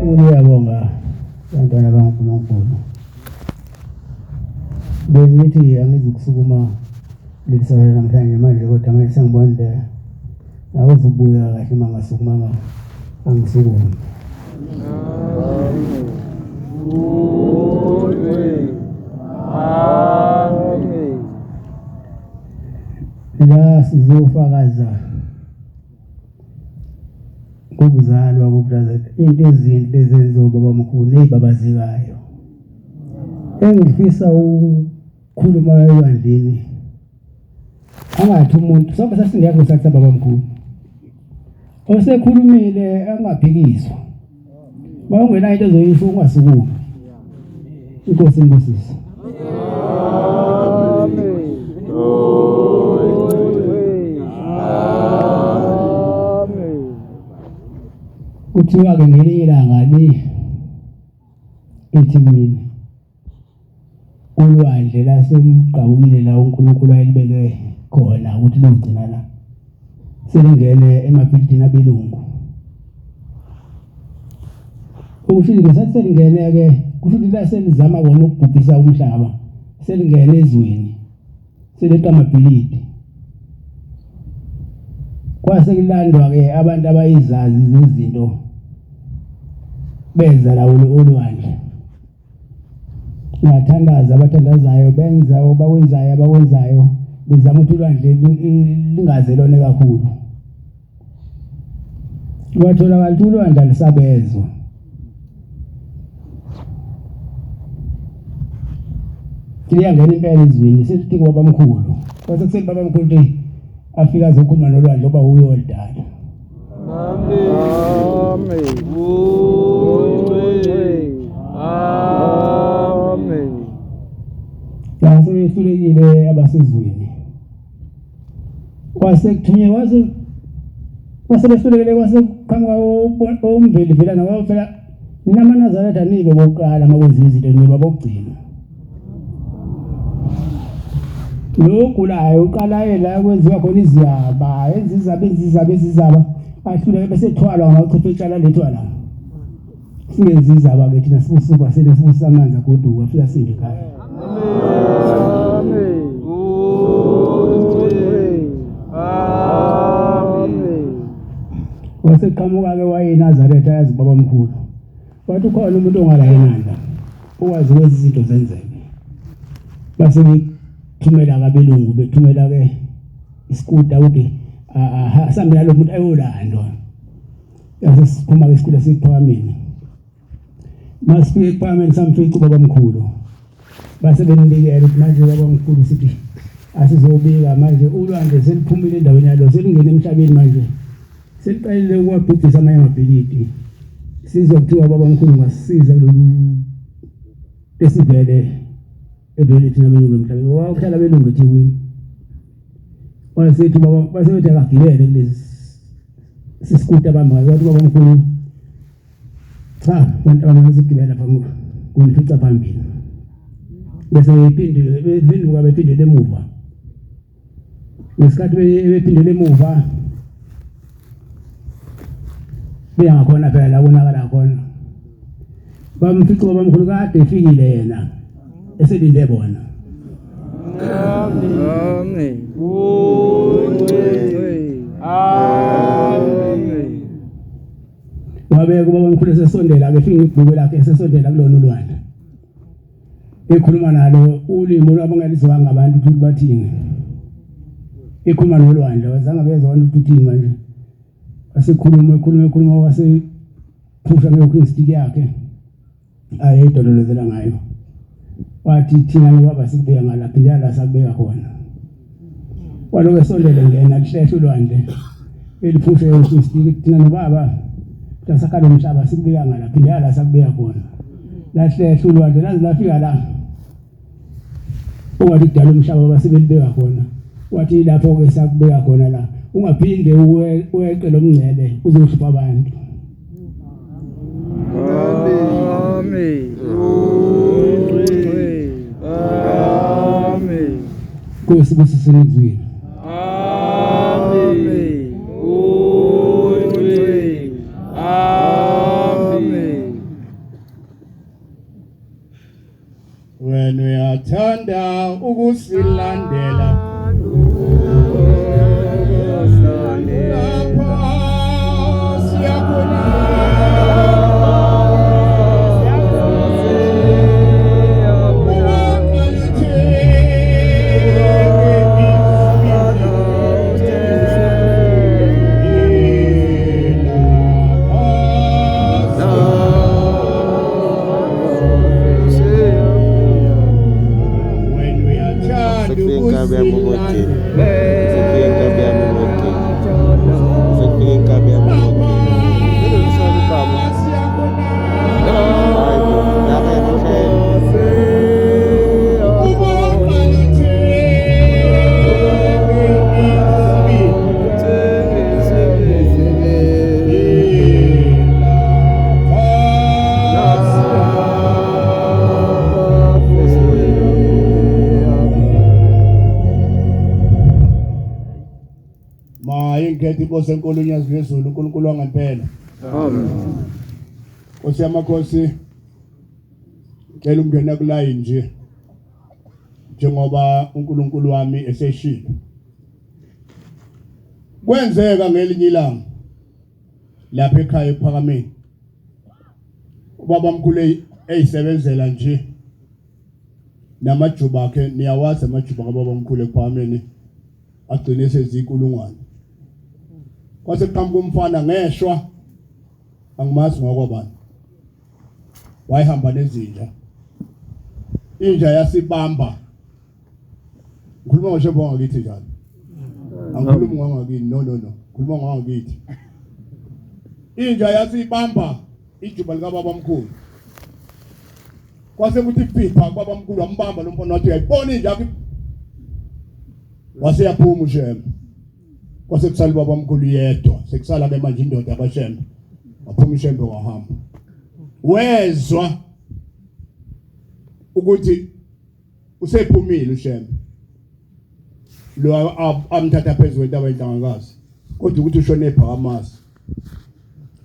Ngiyabonga bantwana bakaNkulunkulu. Bengithi angizukusukuma leli sabela namhlanje manje kodwa manje sengibonile awuzukubuya kahle uma ngasukumanga angisukumi. La sizofakaza ngokuzalwa kokunazaretha into ezinhle ezenziwa ubabamkhulu nezibabazekayo engifisa ukukhuluma ebandleni angathi umuntu sonke sasingekho sathi babamkhulu osekhulumile angaphikiswa uma ungenayo into ozoyisho ungasukumi inkosi imbusise. Kuthiwa-ke ngelinye ilanga le eThekwini ulwandle laselugqabukile la uNkulunkulu ayelibeke khona ukuthi lugcina la selingene emabhilidini abelungu. Kusho ukuthi ngesathi selingene-ke kusho ukuthi laselizama kona ukubhubhisa umhlaba selingene ezweni seleqa amabhilidi. Kwase kulandwa-ke abantu abayizazi zezinto beza la olwandle ngathandaza abathandazayo benza abakwenzayo abakwenzayo bezama ukuthi ulwandle lingaze lone kakhulu kwatholakala ukuthi ulwandle alusabezwa liyangena impela ezwini sesithi kubabamkhulu kwase kuseni babamkhulu ukuthi afike azokhuluma nolwandle oba uye oludala. Amen. Amen. La sebehlulekile abasezweni. Kwase kuthunywe kwase kwase behlulekile kwase kuqhamuka umveli vela nawo phela nina amaNazaretha nibe bokuqala uma kwenziwa izinto nibe bokugcina. Lo ogulayo uqala aye la kwenziwa khona iziyaba, enza izaba, enza izaba, enza izaba, ahluleke bese ethwalwa ngamachwepheshe alethwa la. Singenza izaba-ke thina sibusuku asele sibusisa amanzi agoduka afika asinde ekhaya. Amen. Amen. Waseqhamuka-ke wayeyiNazaretha yazi ubabamkhulu. Wathi ukhona umuntu ongala enanda okwazi ukwenza izinto zenzeke. Base bethumela abelungu bethumela ke isikuta ukuthi asambe nalo muntu ayolandwa. Yase siphuma ke isikuta siphakameni. Masifike ekuphakameni samfica ubabamkhulu. Base bembikela ukuthi manje ubabamkhulu sithi Asizobika manje ulwandle seliphumile endaweni yalo selingene emhlabeni manje seliqalile ukuwabhubhisa amanye amabhilidi. Sizwa kuthiwa baba mkhulu ngasisiza kulolu esivele evele thina belungu emhlabeni wakuhlala belungu eThekwini. Wasethi baba basebethi akagibele kulezi sisikuta abambayo wathi baba mkhulu cha bantu abangazigibela phambi kunifica phambili bese bephinde bephenduka bephindele emuva ngesikhathi bephindele emuva beya ngakhona phela la konakala khona bamfica ubabamkhulu kade efikile yena eselinde bona. Amen. Amen. Wabeka ubabamkhulu esesondela ke fika ibhuku lakhe esesondela kulona ulwandle. Ekhuluma nalo ulimi olwabangalizwanga abantu ukuthi bathini. Ekhuluma nolwandle wazange bezwa abantu ukuthi uthini manje. Wasekhuluma ekhuluma ekhuluma wasephusha nge-walking stick yakhe. Ayedololozela ngayo. Wathi thina nobaba sikubeka ngalaphi njalo sakubeka khona. Walokhu esondele ngena lihlehla ulwandle eliphushe walking stick thina nobaba sasakhala umhlaba sikubeka ngalaphi njalo sakubeka khona. Lahlehla ulwandle laze lafika la. Ungathi kudala umhlaba basebelibeka khona. Wathi lapho ke sakubeka khona la. Ungaphinde uweqe lo mngcele uzohlupha abantu. Amen. Amen. Nkosi busiseni izwini. Amen. Amen. Wena uyathanda ukusilandela lapha siyakhona. Sekufike inkabi yami emotini. Sekufike inkabi yami emotini. Sekufike inkabi yami emotini. Hayi bo, lapha yakushayela. Maye ngikhetha inkosi enkulu unyazi lwezulu uNkulunkulu wangempela. Amen. Nkosi yamakhosi ngicela ukungena kulayini nje njengoba uNkulunkulu wami eseshilo. Kwenzeka ngelinye ilanga lapha ekhaya ekuphakameni ubaba mkhulu eyisebenzela nje namajuba akhe niyawazi amajuba kababa mkhulu ekuphakameni agcine sezikulungwane kwase kuqhamuka umfana ngeshwa angimazi ngokwabani wayehamba nezinja inja yasibamba ngikhuluma ngoshembe wangakithi njalo angikhulumi ngwangakini no no no ngikhuluma ngwangakithi inja yasibamba ijuba likababa mkhulu kwase kuthi fipha kwaba mkhulu wambamba lo mfana wathi uyayibona inja yakho wase yaphuma ushembe kwase kusala ubaba mkhulu yedwa sekusala ke manje indoda kwaShembe waphuma uShembe wahamba wezwa ukuthi usephumile uShembe lo amthatha phezulu kwentaba yenhlangakazi kodwa ukuthi ushone ephakamasi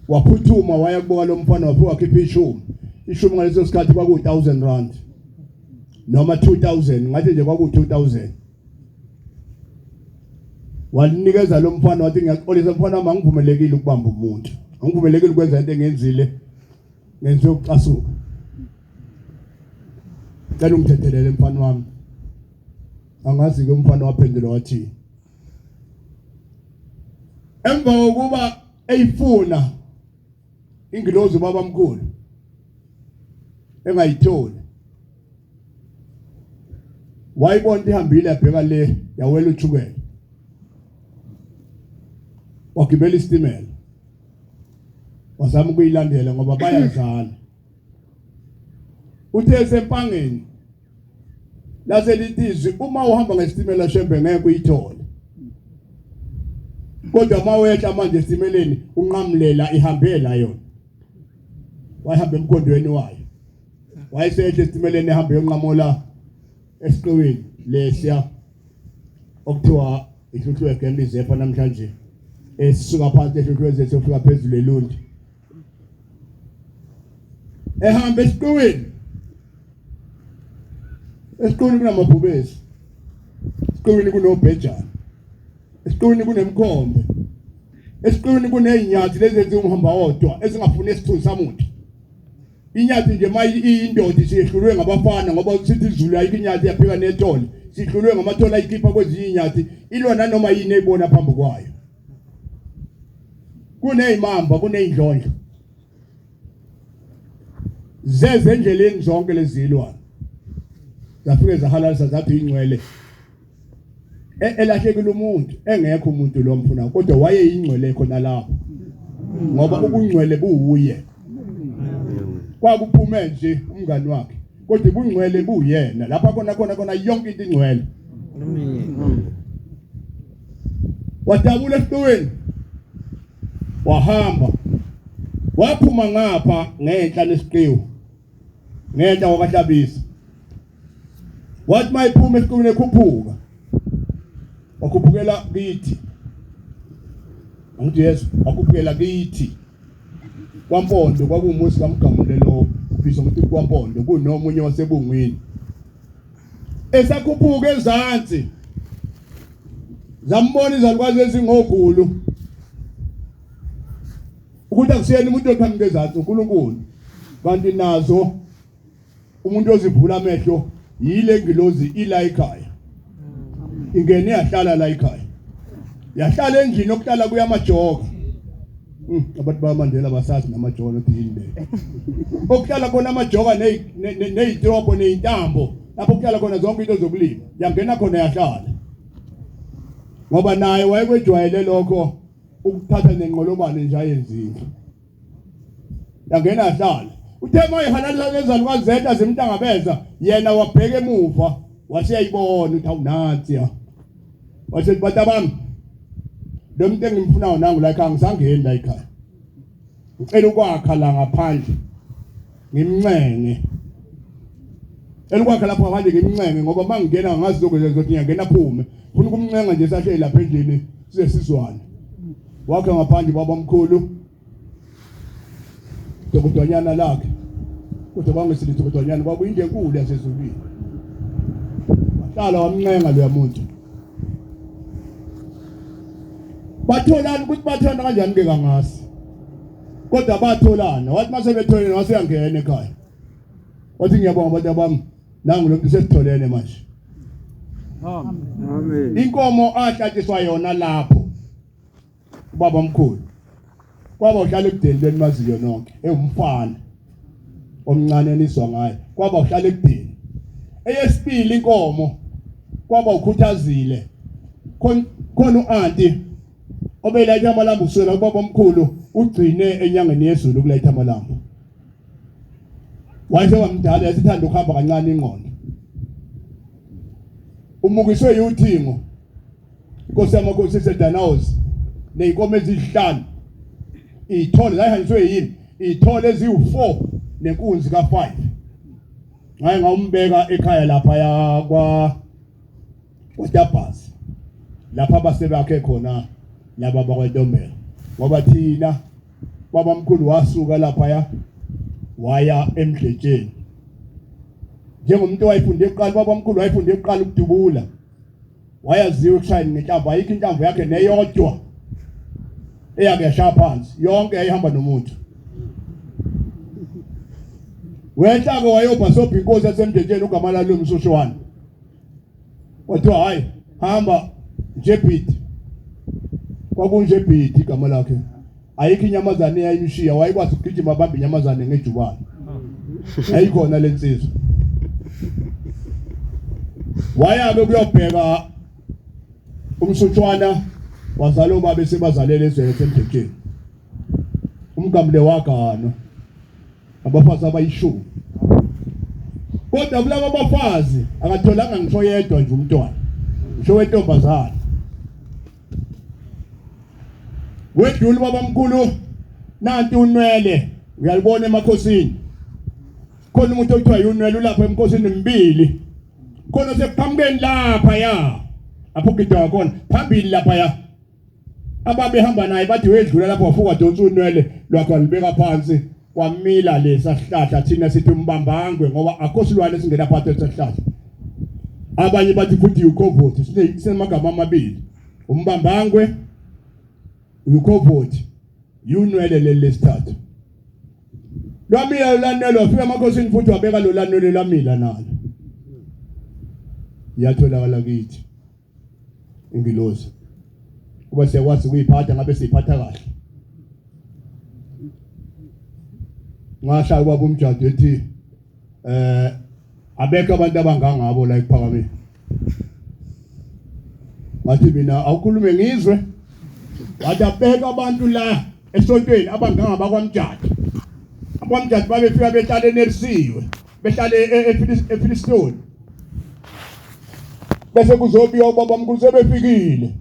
waphuthuma waya kubuka lo mfana wafika wakhipha ishumi ishumi ngaleso sikhathi kwaku-1000 rand noma 2000 ngathi nje kwaku-2000 Walinikeza lo mfana wathi ngiyaxolisa mfana wami angivumelekile ukubamba umuntu. Angivumelekile ukwenza into engenzile ngenze ukucasuka. Cela ungithethelele mfana wami. Angazi ke umfana waphendula wathi emva kokuba eyifuna ingilozi ubaba mkhulu engayitholi. Wayibona ihambile yabheka le yawela uthukela. Wagibela isitimela. Wazama ukuyilandela ngoba bayazana. Uthe esempangeni lase lithi izwi uma uhamba ngesitimela shembe ngeke uyithole. Kodwa uma wehla manje esitimeleni unqamulela ihambe la yona. Wayihamba emkhondweni wayo. Wayesehla esitimeleni ehamba yonqamula esiqiwini lesiya okuthiwa ihluhluwe gembe izepha namhlanje esisuka phansi ehluhluwe zethu ofika phezulu elundi ehamba esiqiwini esiqiwini kunamabhubesi esiqiwini kunobhejane esiqiwini kunemkhombe esiqiwini kuney'nyathi lezi eziwumhamba wodwa ezingafuni esithunzi samuntu Inyathi nje mayi iyindoda isiyehlulwe ngabafana ngoba sithi izulu ayikho inyathi yaphika nethole sihlulwe ngamathole ayikhipha kwezinye inyathi ilwa nanoma yini eyibona phambi kwayo kuneyimamba kuneyindlondlo zeze endleleni zonke lezi zilwane zafike zahalalisa zathi ingcwele e, elahlekile umuntu engekho umuntu lo mfuna kodwa wayeyingcwele khona lapho ngoba ubungcwele buwuye kwakuphume nje umngani wakhe kodwa ubungcwele buyena lapha khona khona khona yonke into ingcwele wadabula esiqweni wahamba waphuma ngapha ngenhla nesiqiwu ngenhla kwakahlabisa wathi mayiphuma esiqwini ekhuphuka wakhuphukela kithi angithi yesu wakhuphukela kithi kwampondo kwakuwumuzi kamgamule lo ubizwa ngokuthi kwampondo kunomunye wasebungwini esakhuphuka ezansi zambona izalukazi ezingogulu ukuthi akusiyena umuntu oqhamuka ezansi uNkulunkulu kanti nazo umuntu ozivula amehlo yile ngilozi ila ekhaya ingene yahlala la ekhaya yahlala endlini okuhlala kuya amajoka hmm, abantu bakaMandela basazi namajoka nokuthi yini le okuhlala khona amajoka neyitrobho neyintambo lapho kuhlala khona zonke into zokulima yangena khona yahlala ngoba naye wayekwejwayele lokho ukuthatha nenqolobane nje ayenzile yangena yahlala uthe uma ihalala lezalukazi zeta zimhlangabeza yena wabheka emuva waseyayibona ukuthi awunansi ya wasethi bantu bami lo muntu engimfunayo nangu la ekhaya ngisangeni la ekhaya ngicela ukwakha la ngaphandle ngimncenge elikwakha lapho ngaphandle ngimncenge ngoba uma ngingena ngazi lokho ngizothi ngiyangena phume funa ukumncenga nje sahleli lapha endlini size sizwane wakhe ngaphandle baba mkhulu dokotwanyana lakhe kodwa kwangesilitho kodwanyana kwakuyinto enkulu yasezulwini wahlala wamncenga loya muntu batholana ukuthi batholana kanjani ke kangasi kodwa batholana wathi mase betholene wase uyangena ekhaya wathi ngiyabonga abantu abami nangu lo muntu sesitholene manje amen inkomo ahlatshiswa yona lapho ubaba omkhulu kwaba uhlala ekudeni lenimaziyo nonke ewumfana omncane enizwa ngaye kwaba uhlala ekudeni eyesibili inkomo kwaba ukhuthazile khona uanti obelayitha amalambu kusukela kubaba omkhulu ugcine enyangeni yezulu kulayitha amalambu wayesewamdala yasithanda ukuhamba kancane ingqondo umukiswe yuthingo inkosi yamakhosi isedanawuzi ney'nkomo eziyihlanu iy'thole zayihanjiswe yini iy'thole eziwu-four nenkunzi ka-five ngaye ngawumbeka ekhaya lapha kwa kwatabhasi lapha abasebakhe khona laba bakwantombela ngoba thina babamkhulu wasuka laphaya waya emdletsheni njengomuntu owayefunde kuqala babamkhulu wayefunde kuqala ukudubula wayaziwa ekushayeni ngenhlamvu ayikho inhlamvu yakhe neyodwa eyake yashaya phansi yonke yayihamba nomuntu wehla-ke wayobhasobha inkosi yasemdletsheni ugama lalo msoshowane kwathiwa hhayi hamba njebhidi kwakunjebhidi igama lakhe ayikho inyamazane eyayimshiya wayekwazi ukugijima abambe inyamazane ngejubane yayikhona le nsizwa Waya-ke kuyobheka umsutshwana wazala obaba esebazalele ezweni esemdletsheni. Umgamule waganwa abafazi abayishumi. Kodwa kulaba bafazi akatholanga ngisho yedwa nje umntwana, ngisho wentombazane. Wedlula ubabamkhulu nanti unwele uyalibona emakhosini. Khona umuntu okuthiwa yunwele ulapha emkhosini mbili. Khona osekuqhamukeni lapha ya. Apho kugidwa khona phambili lapha ya. Ababehamba naye bathi wedlula lapho wafuka wadonsa unwele lwakhe walubeka phansi kwamila lesa sihlahla thina sithi umbambangwe ngoba akho silwane esingena phakathi kwesihlahla. Abanye bathi futhi ukhovothi sinemagama amabili. Umbambangwe ukhovothi yunwele leli lesithathu. Lwamila lanwele wafika emakhosini futhi wabeka lo lanwele lamila nalo. Iyatholakala kithi ingilozi. Kuba siyakwazi ukuyiphatha ngabe siyiphatha kahle. Ngasha ubaba umjadu ethi abekho abantu abangangabo la ekuphakameni. Ngathi mina awukhulume ngizwe. Wathi abekho abantu la esontweni abangangaba kwaMjadu. AbakwaMjadu babefika behlale eNelisiwe, behlale eFilistoni. Bese kuzobiwa ubaba mkhulu sebefikile.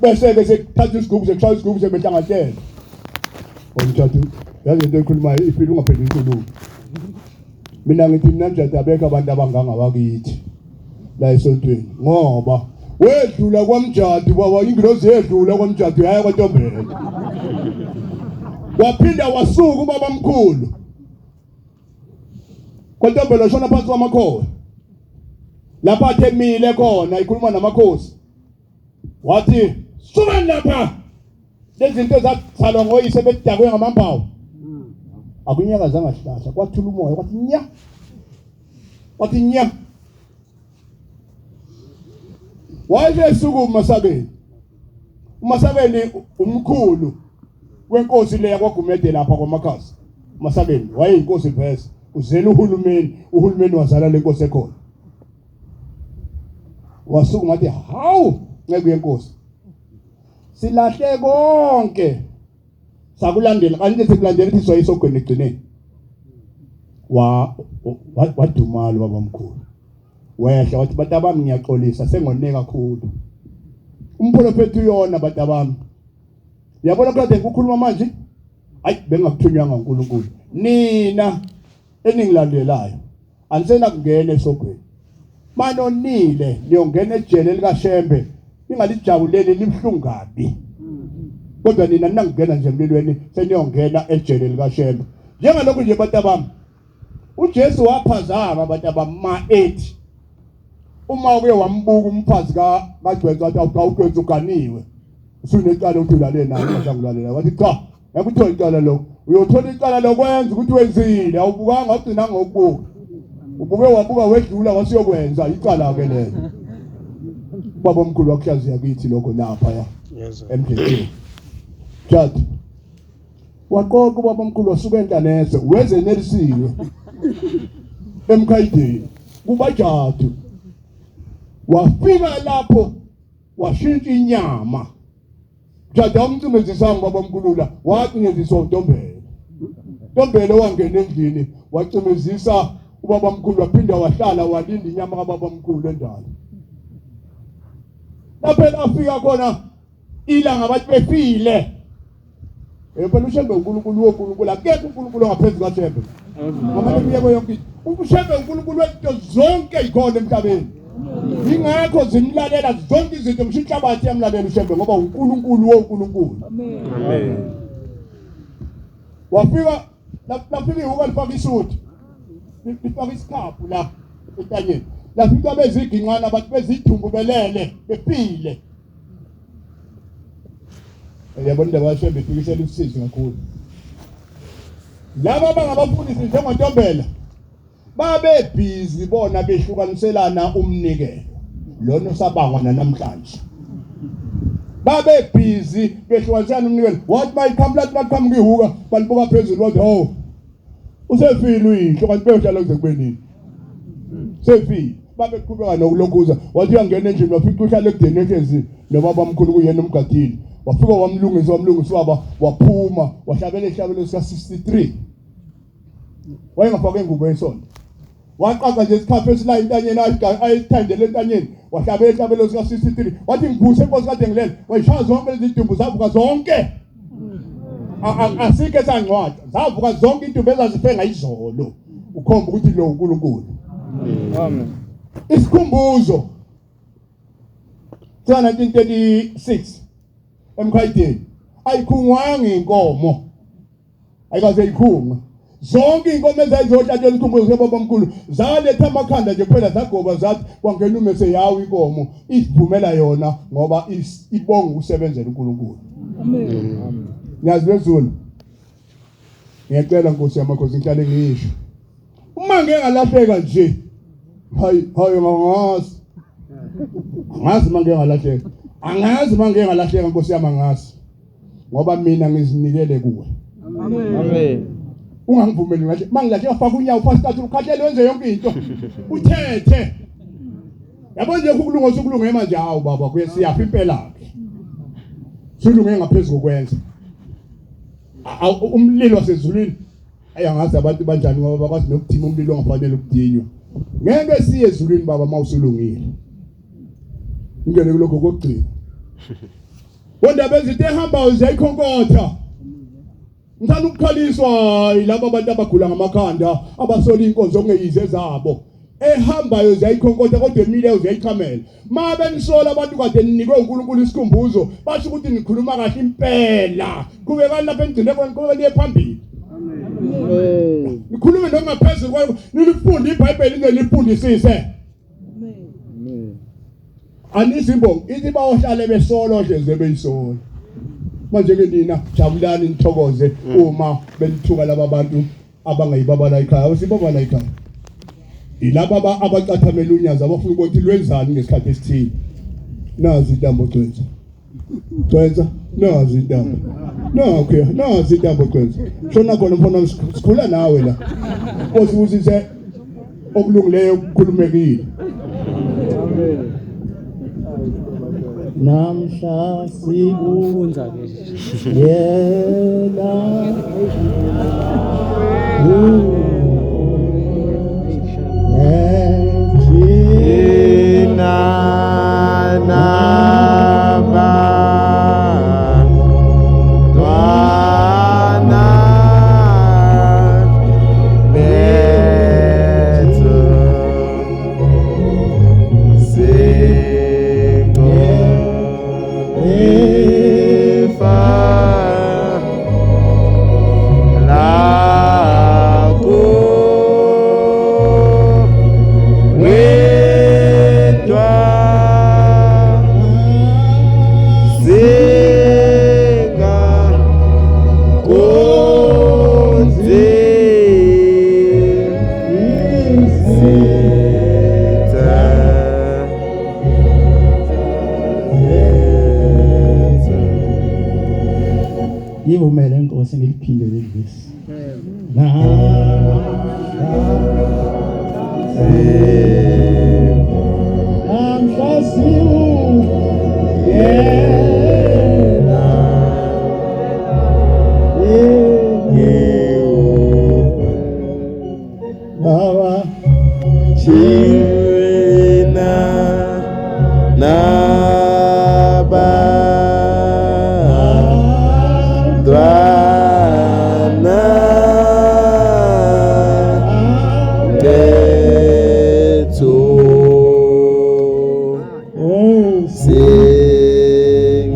Bese ke sekuthatha isigubhu sekushaya isigubhu sebehlangatshela. Omjadu yazi into ekhulumayo ifile ungapheli inkulumo. Mina ngithi mina Mjadu abekho abantu abangangabakithi la esontweni ngoba wedlula kwaMjadu baba ingilozi yedlula kwaMjadu yaya kwaNtombela. Waphinda wasuka ubaba mkhulu. KwaNtombela shona phansi kwamakhowe. Lapha athe emile khona ikhuluma namakhosi. Wathi sukani lapha. Lezi zinto zazalwa ngoyise bedakwe ngamampawu. Akunyakazanga sihlahla kwathula umoya kwathi nya. Wathi nya. Wayesukuma uMasabeni. uMasabeni umkhulu wenkosi leya kwaGumede lapha kwaMakhasi. uMasabeni wayeyinkosi vese uzela uhulumeni, uhulumeni wazala lenkosi ekhona. Wasukuma wathi hawu nceku yenkosi. Silahle konke sakulandela kanti sikulandela ukuthi soyisogweni egcineni. Wa wadumala babamkhulu. Wehla wathi bantabami ngiyaxolisa sengone kakhulu. Umprofethi uyona bantabami. Yabona kade ngikukhuluma manje? Hayi bengakuthunywanga uNkulunkulu. Nina eningilandelayo anisenakungena esogweni. Manonile niyongena ejele likaShembe ningalijabuleli libuhlungu kabi. Kodwa nina ningangena nje emlilweni seniyongena ejele likaShembe. Njengalokhu nje bantabami uJesu waphazama abantu abama ethi uma uke wambuka umfazi kaGcwensa wathi awugcwensa uganiwe usunecala ukuthi ulale naye ungazange wathi cha ngeke uthole icala lokho uyothola icala lokwenza ukuthi wenzile awubukanga wagcina ngokubuka ubuke wabuka wedlula wasiyokwenza icala ke lelo ubaba omkhulu wakuhlaziya kithi lokho lapha ya emdletsheni Judge waqoqa ubaba omkhulu wasuka enhlaneze weze nelisiwe emkhayideni kubajadu wafika lapho washintsha inyama jadu awumcimezisanga ubaba omkhulu la wacimeziswa uNtombela Ntombela wangena endlini wacimezisa ubaba omkhulu waphinda wahlala walinda inyama kababa omkhulu endala lapho afika khona ilanga abantu befile. Phela uShembe uNkulunkulu woNkulunkulu akekho uNkulunkulu ongaphezu kaShembe. Ngoba lemiyeko yonke into. UShembe uNkulunkulu wezinto zonke ikhona emhlabeni. Ingakho zimlalela zonke izinto ngisho inhlabathi iyamlalela uShembe ngoba uNkulunkulu woNkulunkulu. Amen. Wafika lafika ihuka lifaka isuthi. Lifaka isikhafu la entanyeni. Lafika beziginqana abantu bezidumbu belele befile. Yabona indaba kaShembe ifikisela usizi kakhulu. Laba abangabafundisi njengoNtombela babebhizi bona behlukaniselana umnikelo lona osabangwa nanamhlanje. Babebhizi behlukaniselana umnikelo. Wathi bayiqhamula lathi baqhamuka ihuka balibuka phezulu wathi hawu usefile uyihlo kanti beyohlala kuze kube nini. Sefile. Babeqhubeka nokulokhuza. Wathi uyangena endlini wafica uhlala ekudeni ehlezi nobaba omkhulu kuyena umgadile. Wafika wamlungisa wamlungisa ubaba waphuma wahlabela ihlabelo sika 63. Wayengafake ingubo yesonto. Waqaqa nje isikhapha esila entanyeni ayithandele entanyeni wahlabela ihlabelo sika 63. Wathi ngivuse inkosi kade ngilele. Wayishaya zonke lezi zidumbu zavuka zonke. Asikho esangcwatshwa. Zavuka zonke idumbu ezazife ngayizolo. Ukhomba ukuthi lo uNkulunkulu. Amen. Isikhumbuzo sika 1936 eMkhayideni ayikhungwanga inkomo ayikaze ikhungwe zonke inkomo ezayizohlatshwa isikhumbuzo sebabamkhulu zaletha amakhanda nje kuphela zagoba zathi kwangena umese yawo inkomo isivumela yona ngoba ibonga ukusebenzela uNkulunkulu. Amen. Nyazi lwezulu. Ngiyacela Nkosi yamakhosi ngihlale ngisho. Uma ngeke ngalahleka nje. Hayi hayi angazi. Angazi uma ngeke ngalahleka. Angazi uma ngeke ngalahleka Nkosi yami angazi. Ngoba mina ngizinikele kuwe. Amen. Amen. Ungangivumeli ngathi mangilahleka faka unyawo fast kathi ukhahlele wenze yonke into. Uthethe. Yabo nje ukulunga usukulunge manje hawu baba kuye siyafa impela ke. Sulunge ngaphezulu kokwenza. Umlilo wasezulwini ayangazi abantu banjani ngoba bakwazi nokuthima umlilo ongafanele ukudinywa. Ngeke siye ezulwini baba mawusulungile. Ngene kulokho kokugcina. Wondaba ezinto ehambayo ziyayikhonkotha. Ngithanda ukukhaliswa yilaba abantu abagula ngamakhanda abasola inkonzo okungeyize zabo. Ehambayo ziyayikhonkotha kodwa emileyo ziyayichamela. Ma benisola abantu kade ninikwe uNkulunkulu isikhumbuzo basho ukuthi nikhuluma kahle impela. Qhubekani lapho enigcine khona, qhubekani niye phambili. Amen. Nikhulume nokungaphezulu kwayo, nilifunde iBhayibheli nize nilifundisise. Amen. Anizimbongi ithi bayohlale besolo hleze beyisola. Manje ke nina jabulani nithokoze uma benithuka laba bantu abangayibaba la ekhaya. Awusibaba la ekhaya. Yilaba abacathamela unyazi abafuna ukuthi lwenzani ngesikhathi esithile. Nazi intambo gcwensa. Gcwensa nazi intambo. Nakho ya nazi intambo gcwensa. Shona khona mfana sikhula nawe la. Nkosi usise okulungileyo kukhulumekile. Amen. Namhla Funza ke. sibuyela Ngivumele Nkosi ngiliphinde leli vesi. Namhla siwuyela Baba Thina nabantwana bethu Oh singelifa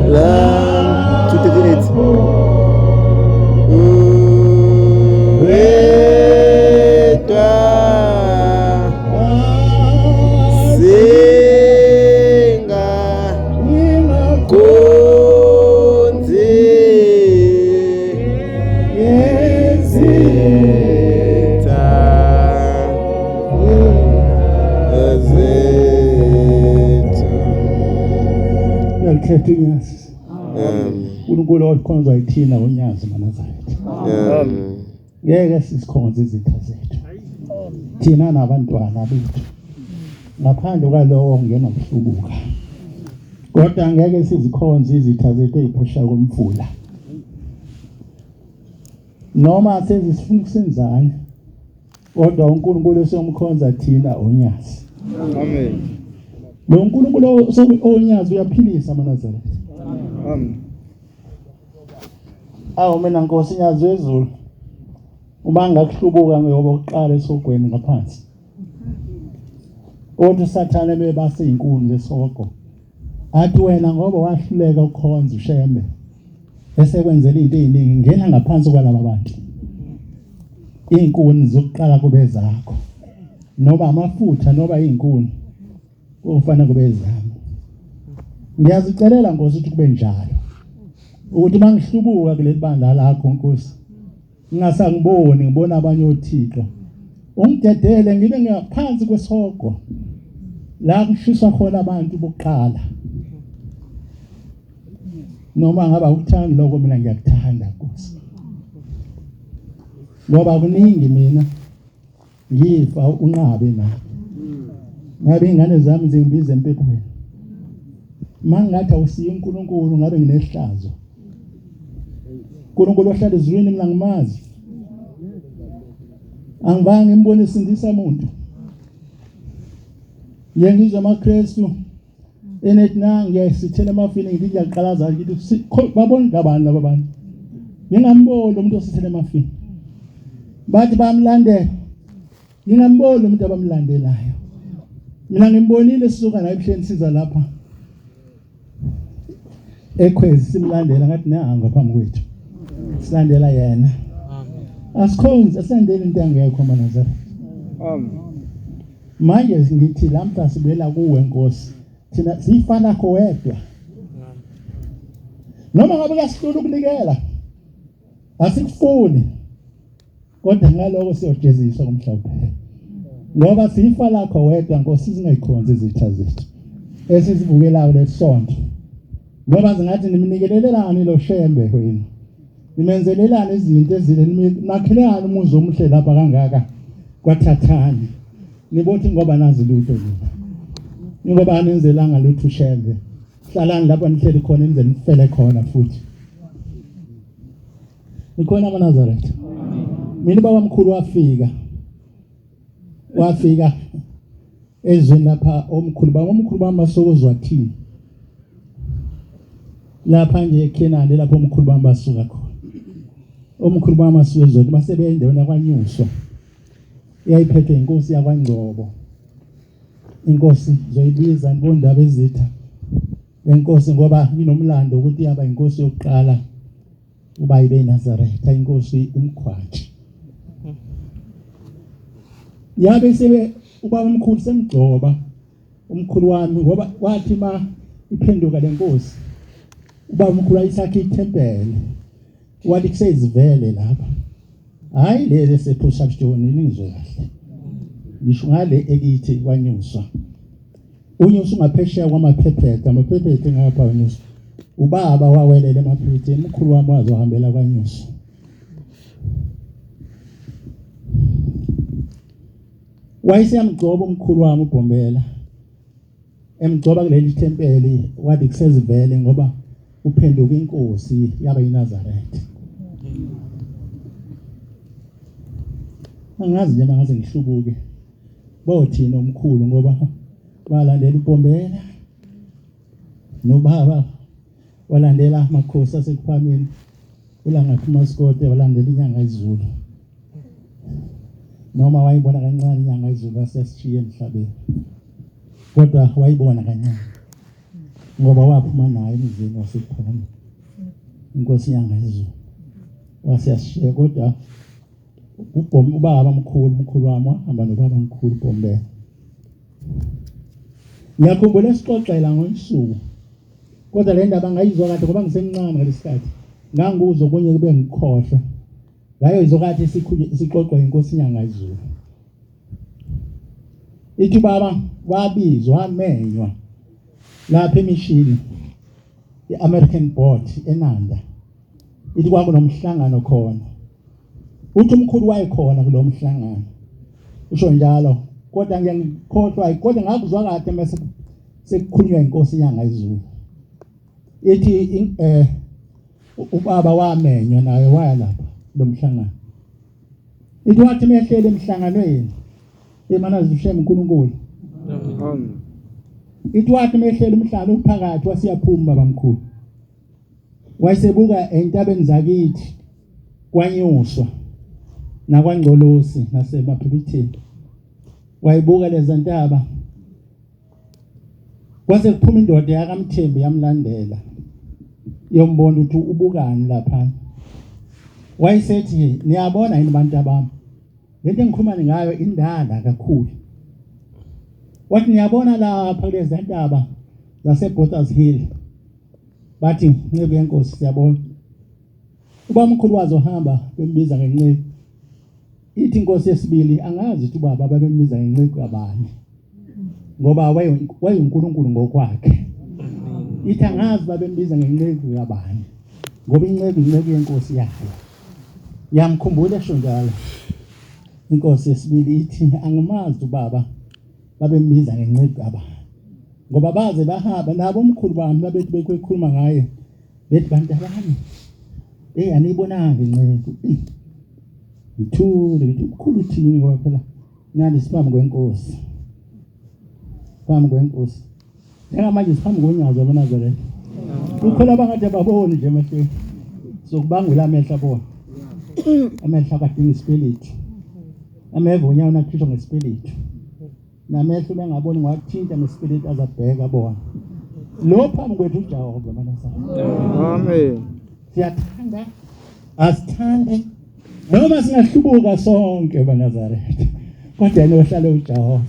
la 238 Wedwa singa kunzi izitha zethu. Uyalikhetha inyazi. Amen. uNkulunkulu okhonzwa yithina unyazi maNazaretha. Amen. Ngeke sisikhonze izitha zethu. Thina nabantwana bethu. Ngaphandle kwalowo ongena kuhlubuka. Kodwa ngeke sizikhonze izitha zethu eziphesheya komfula. Noma sezisifuna ukusenzani. Kodwa uNkulunkulu esiyomkhonza thina onyazi. Amen. Lo nkulunkulu onyazi uyaphilisa amaNazaretha. Amen. Awu mina Nkosi nyazi wezulu. Uma ngakuhlubuka ngiyoba ukuqala esogweni ngaphansi. Othi uSathane bebase inkuni lesogo. Athi wena ngoba wahluleka ukukhonza uShembe. Esekwenzela izinto eziningi ngena ngaphansi kwalaba bantu. Izinkuni zokuqala kube zakho. Noba amafutha noba izinkuni kufanele kube zami. Ngiyazicelela Nkosi ukuthi kube njalo. Ukuthi mangihlubuka kuleli bandla lakho Nkosi ngingasangiboni ngibona abanye othixo ungidedele ngibe ngaphansi kwesihogo la kushiswa khona abantu bokuqala noma ngaba ukuthanda lokho mina ngiyakuthanda Nkosi ngoba kuningi mina ngifa unqabe na ngabe ingane zami zingibiza empephweni mangathi awusiye uNkulunkulu ngabe nginehlazo uNkulunkulu ohlala ezulwini mina ngimazi angibange ngimbone sindisa umuntu ngiye ngizwe amaKristu enethi na ngiyasithela emafini ngithi ngiyaqalaza ngithi babona ngabani laba bantu ngingamboni umuntu osithela emafini bathi bayamlandela ngingamboni umuntu abamlandelayo mina ngimbonile sisuka la ebuhleni siza lapha ekhwezi simlandela ngathi nanga phambi kwethu silandela yena asikhonzi asilandeli into engekho manazaretha Amen. Manje ngithi lamhla sibuyela kuwe Nkosi. Thina siyifa lakho wedwa. Noma ngabe kuyasihlula ukunikela. Asikufuni. Kodwa ngaloko siyojeziswa kumhla uphela. Ngoba siyifa lakho wedwa Nkosi singayikhonzi izitha zethu. Esizivukelayo lesonto. Ngoba zingathi nimnikelelelani lo Shembe wenu. Nimenzelelani izinto ezile nakhelelani umuzi omuhle lapha kangaka kwathathani. Nibothi ngoba nazi lutho nina. Ngoba anenzelanga lutho uShembe. Hlalani lapho nihleli khona nize nifele khona futhi. Nikhona amaNazaretha. Mina baba mkhulu wafika. Wafika ezweni lapha omkhulu bami omkhulu bami basokozwa thini lapha nje eKhenani lapho omkhulu bami basuka khona omkhulu bami basuka ezweni basebendaweni yakwaNyuswa eyayiphethwe inkosi yakwaNgcobo inkosi zoyibiza ngondaba ezitha lenkosi ngoba inomlando ukuthi yaba inkosi yokuqala uba ibe iNazaretha inkosi uMkhwathi yabe sebe ubaba omkhulu semgcoba umkhulu wami ngoba wathi ma iphenduka lenkosi ubaba omkhulu ayisakhe ithempeli wathi kusezivele lapha hayi leli esePort ningizwe kahle ngisho ngale ekithi kwanyuswa unyusa ungaphesheya kwamaphephethe amaphephethe ngapha unyusa ubaba wawelela emaphephetheni umkhulu wami wazohambela kwanyusa wayeseyamgcoba umkhulu wami uBhombela emgcoba kuleli thempeli wathi kusezivele ngoba uphenduka inkosi yaba yiNazaretha angazi nje mangaze ngihlubuke bothina omkhulu ngoba balandela uBhombela nobaba walandela amakhosi asekuphameni uLangathi uMasikode walandela inyanga izulu noma wayibona kancane inyanga izulu wasesishiya emhlabeni kodwa wayibona kancane ngoba waphuma naye emzini wasekuphameni inkosi inyanga izulu waseyasishiya kodwa ubhom ubaba mkhulu mkhulu wami wahamba nobaba mkhulu Bhombela ngiyakhumbula esixoxela ngosuku kodwa le ndaba ngayizwa kade ngoba ngisemncane ngalesikhathi ngangikuzwa okunye kube ngikhohlwa ngayizwa kade sixoxwa inkosi inyanga izulu ithi baba wabizwa wamenywa lapha emishini i-American Board eNanda ithi kwakunomhlangano khona uthi umkhulu wayekhona kulo mhlangano usho njalo kodwa ngiyangikhohlwa kodwa ngakuzwa kahle mase sekukhulunywa inkosi inyanga izulu ithi eh ubaba wamenywa naye waya lapha lo mhlangano ithi wathi mehlele emhlanganweni imana zishem uNkulunkulu Amen. Ithi wathi mehlele umhlaba uphakathi wasiyaphuma babamkhulu. Wayesebuka entabeni zakithi kwanyuswa nakwangcolosi nasemaphilithini. Wayibuka leza ntaba kwase kuphuma indoda yakaMthembu yamlandela yombona ukuthi ubukani lapha. Wayesethi niyabona yini bantu abami Lento engikhuluma ngayo indala kakhulu. Wathi niyabona lapha kulezi ntaba zaseBothas Hill. Bathi nceku yenkosi siyabona. Ubamkhulu wazohamba bembiza ngenceku. Ithi inkosi yesibili angazi ukuthi ubaba babembiza ngenceku kabani. Ngoba wayenguNkulunkulu ngokwakhe. Ithi angazi babembiza ngenceku kabani. Ngoba inceku inceku yenkosi yayo. Ngiyamkhumbula esho njalo. Inkosi yesibili ithi angimazi ubaba babembiza ngenceku kabani. Ngoba baze bahamba nabo omkhulu bami babethi bekhuluma ngaye bethi bantu abami hey aniyibonanga inceku. Ngithule ngithi umkhulu uthini ngoba phela nandi siphambi kwenkosi. Phambi kwenkosi. Njengamanje siphambi konyazi wamaNazaretha. Kukhona abangathi ababoni nje emehlweni. Sokubangula amehlo abona. Amehlo akadinga isipeliti. Ameva unyawo nakhishwa ngesipeliti. Namehlo bengaboni ngwathinta ngesipeliti azabheka bona. Lo phambi kwethu uJehova maNazaretha. Amen. Siyathanda asithandi noma singahlubuka sonke baNazaretha kodwa yena ohlale uJehova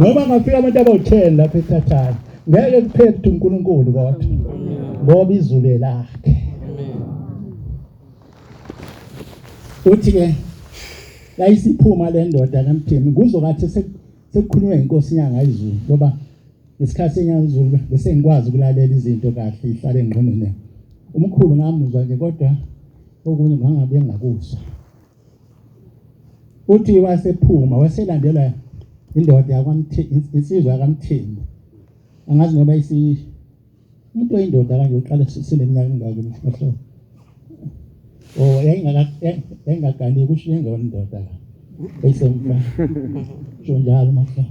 noma ngafika abantu abawu-10 lapha ethathana ngeke kuphephe uNkulunkulu kodwa ngoba izulu lakhe uthi ke yayisiphuma le ndoda kaMthembu kuzokathi sekukhulunywa inkosi inyanga izulu ngoba Ngesikhathi senyanga izulu bese ngikwazi ukulalela izinto kahle ihlale engqondweni. Umkhulu ngamuzwa nje kodwa okunye ngangabe ngakuzwa. Uthi wasephuma waselandela indoda yakwaMthembu insizwa yakamthembu. Angazi ngoba isi umuntu oyindoda kanje uqala sineminyaka engaka mhlobo. Oh yayingakagani kusho ingeyona indoda la. Eyisemfana. Sho njalo mahlobo.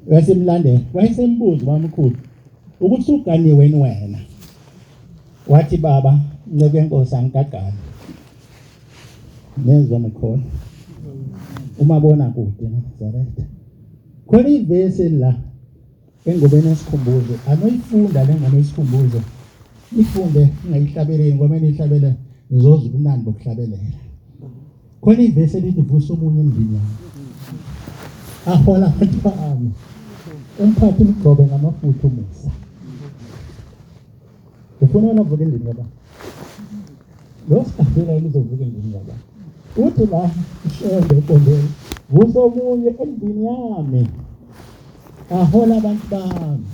Wayesemlandela, wayesembuza ubamkhulu ukuthi uganiwe yini wena. Wathi baba, nceku yenkosi angikagani. Nezwa mkhona. Umabona kude Nazaretha. Khona ivesi la engobeni yesikhumbuzo anoyifunda le ngoma yesikhumbuzo ifunde ingayihlabeleli ngoba eniyihlabele nizoza ubunandi bokuhlabelela khona ivesi elithi vusa omunye endlini yami ahola abantu bami umphathi umgcobe ngamafutha umusa ufuna wena uvuka endlini kababa lo sikafela yini uzovuka endlini kababa uthi la ushembe eqondeni vusa omunye endlini yami ahola abantu bami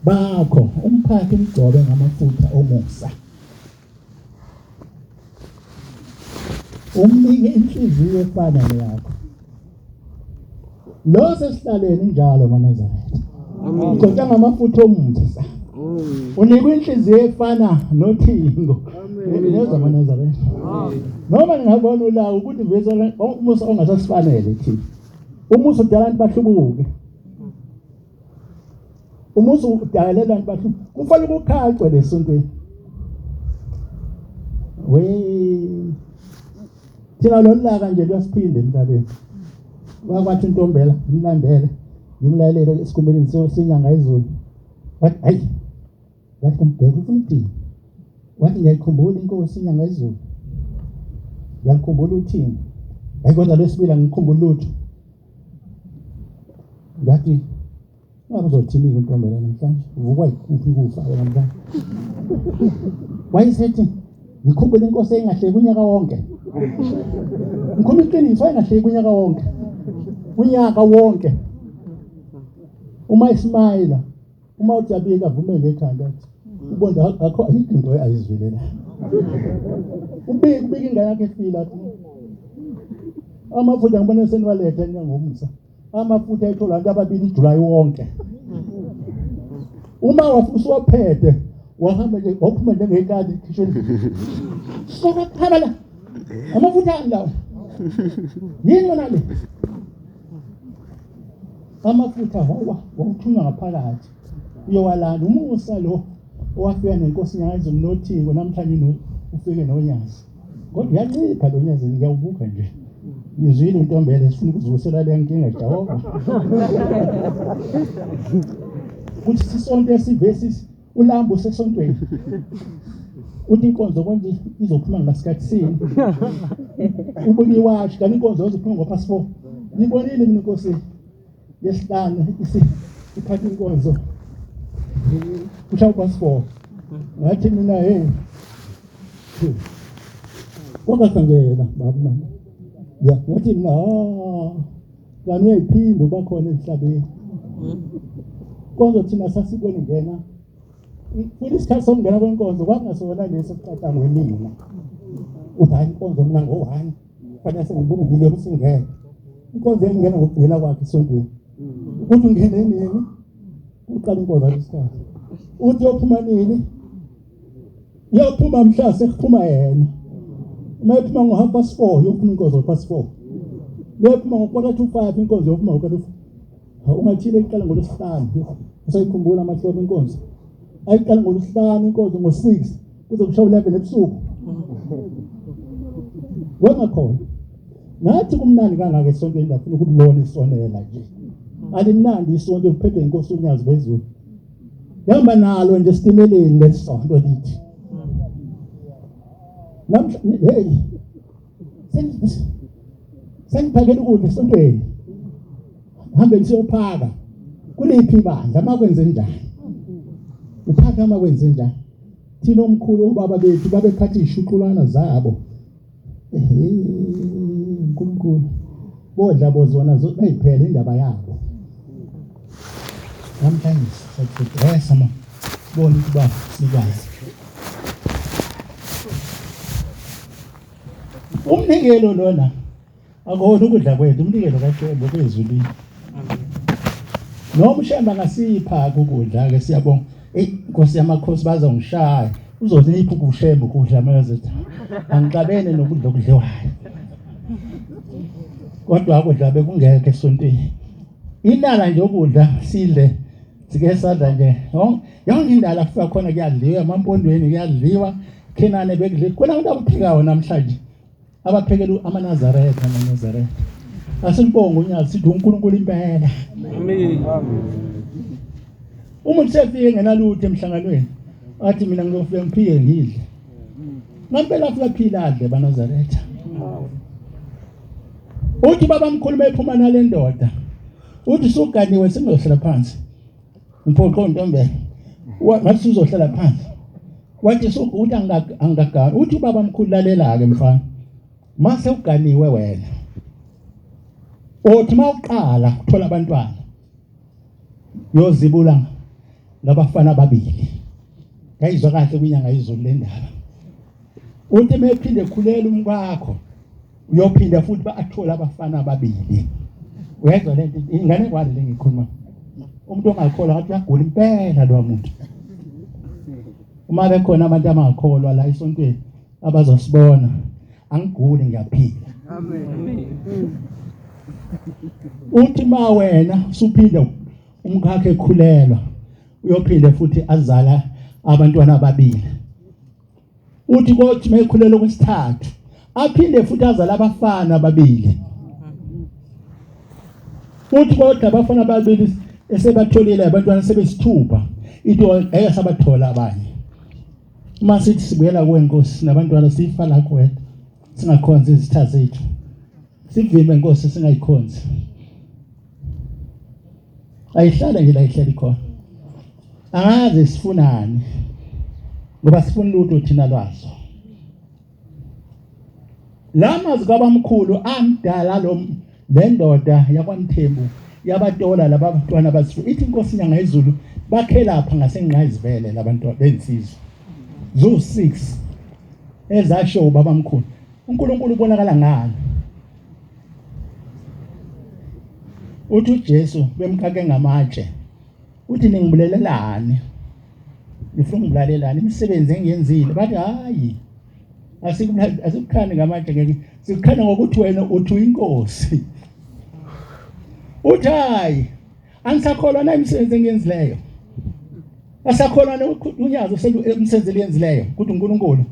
bakho umphathi umgcobe ngamafutha omusa umnike inhliziyo efana neyakho lo sesihlalweni njalo manazaretha ugcotshwa ngamafutha omusa unikwa inhliziyo efana nothingo nezwa manazaretha noma ngingabona ulawo ukuthi vese umusa ongasasifanele thina umusa udala abantu bahlubuke Umuzi udalela abantu bahlu kufanele kukhacwe lesontweni. We thina lolaka nje luyasiphinda emhlabeni. Wakwathi intombela imlandele ngimlalele esikhumeni senyanga izulu. Wathi hayi wathi kumbheka ufuna ukuthini? Wathi ngiyayikhumbula inkosi inyanga izulu. Ngiyakhumbula uthini? Hayi kodwa lwesibili angikhumbuli lutho. Ngathi ngabe uzothini-ke untombela namhlanje uvukwa yikuphi kufa ke namhlanje wayesethi ngikhumbule inkosi engahleki unyaka wonke ngikhuluma iqiniso wayengahleki unyaka wonke unyaka wonke uma ismayila. Uma uthi abika avume ngekhanda athi ubona akho ayikho into ayizwile la. Ubika ubika ingane yakhe efile athi amafutha ngibona seniwaletha ngomsa. Amafutha ayithola abantu ababili uJuly wonke. Uma usuwaphethe wahamba nje waphuma njengekati khishweni. Soka hamba la. Amafutha ami lawa. Yini yona le? Amafutha wawuthunywa ngaphakathi uyowalanda umusa lo owafika nenkosi nyazi uNothingo namhlanje ufike nonyazi kodwa uyancipha lo nyazi ngiyawubuka nje ngizwile untombele sifuna ukuzivusela le nkinga Jehova kuthi sisonto esivesi ulambo usesontweni uthi inkonzo konje izophuma ngasikhathi sini ubona iwashi kanti inkonzo izophuma ngo-past four ngibonile mina inkosi yesihlanu iphatha inkonzo kusha u-past four ngathi mina hey kwakasangena baba mama ya ngathi mina ah kanti uyayiphinda uba khona emhlabeni kodwa thina sasikweni ngena futhi isikhathi sokungena kwenkonzo kwakungasona lesi esiqatshangwe mina uthi hayi inkonzo mina ngo-one fanele sengibungile ukuthi ngene inkonzo engena ngokungena kwakhe esontweni ukuthi ungene nini uqala inkonzo ngalesikhathi uthi yophuma nini Uyophuma mhla sekuphuma yena. Uma ephuma ngo-half past four uyophuma inkonzo past four. Uyophuma ngo-quarter to five inkonzo yophuma ngo-quarter to five. Ungathile iqala ngolwesihlanu. Usayikhumbula amahlobo inkonzo. Ayiqala ngolwesihlanu inkonzo ngo-six kuze kushaye u-11 ebusuku. Wengakhona. Nathi kumnandi kangaka esontweni ndafuna ukulibona isonela nje. Alimnandi isonto liphethwe inkosi uNyazi bezulu. Hamba nalo nje esitimeleni lesonto lithi. Namhla hey sengiphakela ukudla esontweni. Hambe ngiyophaka. Kuliphi ibandla makwenze njani? Uphaka makwenze njani? Thina omkhulu obaba bethu babephatha izishuqulwana zabo. Ehe uNkulunkulu. Bodla bozona bayiphela indaba yabo. Namhlanje sizokudrasa ma sibone ukuba sikwazi. Umnikelo lona akuwona ukudla kwethu, umnikelo kaShembe kwezulwini. Noma uShembe angasipha ukudla ke siyabonga. Eyi Nkosi yamakhosi bazongishaya. Uzonipha ukushembe ukudla manje angixabene nokudla okudliwayo. Kodwa ukudla bekungekho esontweni. Inala nje ukudla sidle sike sadla nje yonke indala kufika khona kuyadliwa emampondweni kuyadliwa khenane bekudliwa khona abantu abaphikayo namhlanje abaphekela amaNazaretha amaNazaretha asilibonge unyazi sithi uNkulunkulu impela amen umuntu sefike ngenalutho emhlanganweni athi mina ngizofika ngiphike ngidle ngampela afika phila adle banazaretha uthi baba mkhulu ephuma nale ndoda uthi suganiwe sengizohlala phansi ngiphoqo ntombela wathi uzohlala phansi wathi uthi angikagani uthi ubaba mkhulu lalela-ke mfana mase uganiwe wena uthi uma uqala ukuthola abantwana yozibula ngabafana ababili ngayizwa kahle kwinyanga izulu le ndaba uthi uma ephinde ekhulela umkakho uyophinda futhi ba-athole abafana ababili uyezwa le nto inganekwane le ngikhuluma umuntu ongakholwa ngathi uyagula impela lowa muntu uma bekhona abantu abangakholwa la esontweni abazosibona angiguli ngiyaphila amen uthi ma wena usuphinde umkhakhe ekhulelwa uyophinde futhi azala abantwana ababili uthi kothi mayekhulelwa kwesithathu aphinde futhi azala abafana ababili uthi kodwa abafana ababili esebatholile abantwana sebesithupha into ngeke sabathola abanye uma sithi sibuyela kuwe Nkosi nabantwana sifa lakho wena singakhonzi izitha zethu sivime Nkosi singayikhonzi ayihlale nje la ihleli khona angazi sifunani ngoba sifuna lutho thina lwazo la mazwi kabamkhulu amdala lo le ndoda yakwaMthembu Yabatola laba bantwana bazifu. Ithi inkosi inyanga yezulu bakhe lapha ngasengqayizivele labantwana bensizwa. Zu 6 ezasho ubaba mkhulu. uNkulunkulu ubonakala ngani? Uthi uJesu bemkake ngamatshe. Uthi ningibulelelani? Nifuna ungibulalelani? Imisebenzi engiyenzile. Bathi hayi. Asikukhani ngamatshe ngeke. Sikukhana ngokuthi wena uthi uyinkosi. Uthi hayi. Angisakholwa na imisebenzi engiyenzileyo. Asakholwa unyazi umsebenzi eliyenzileyo kuthi uNkulunkulu.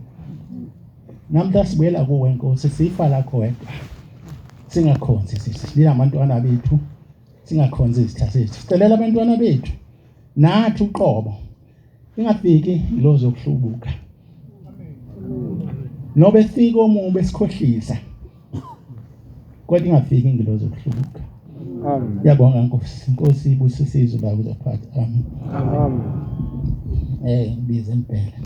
Namhla sibuyela kuwe Nkosi, sifa lakho wedwa. Singakhonzi sisi, abantwana bethu, singakhonzi izitha zethu. Sicelela abantwana bethu nathi uqobo. Ingafiki ingilozi yokuhlubuka. Nobe efika omubi esikhohlisa. Kodwa ingafiki ingilozi yokuhlubuka. Amen. Ngiyabonga Nkosi. Inkosi ibusise izwi lakho uzophatha. Amen. Amen. Ngibize impela.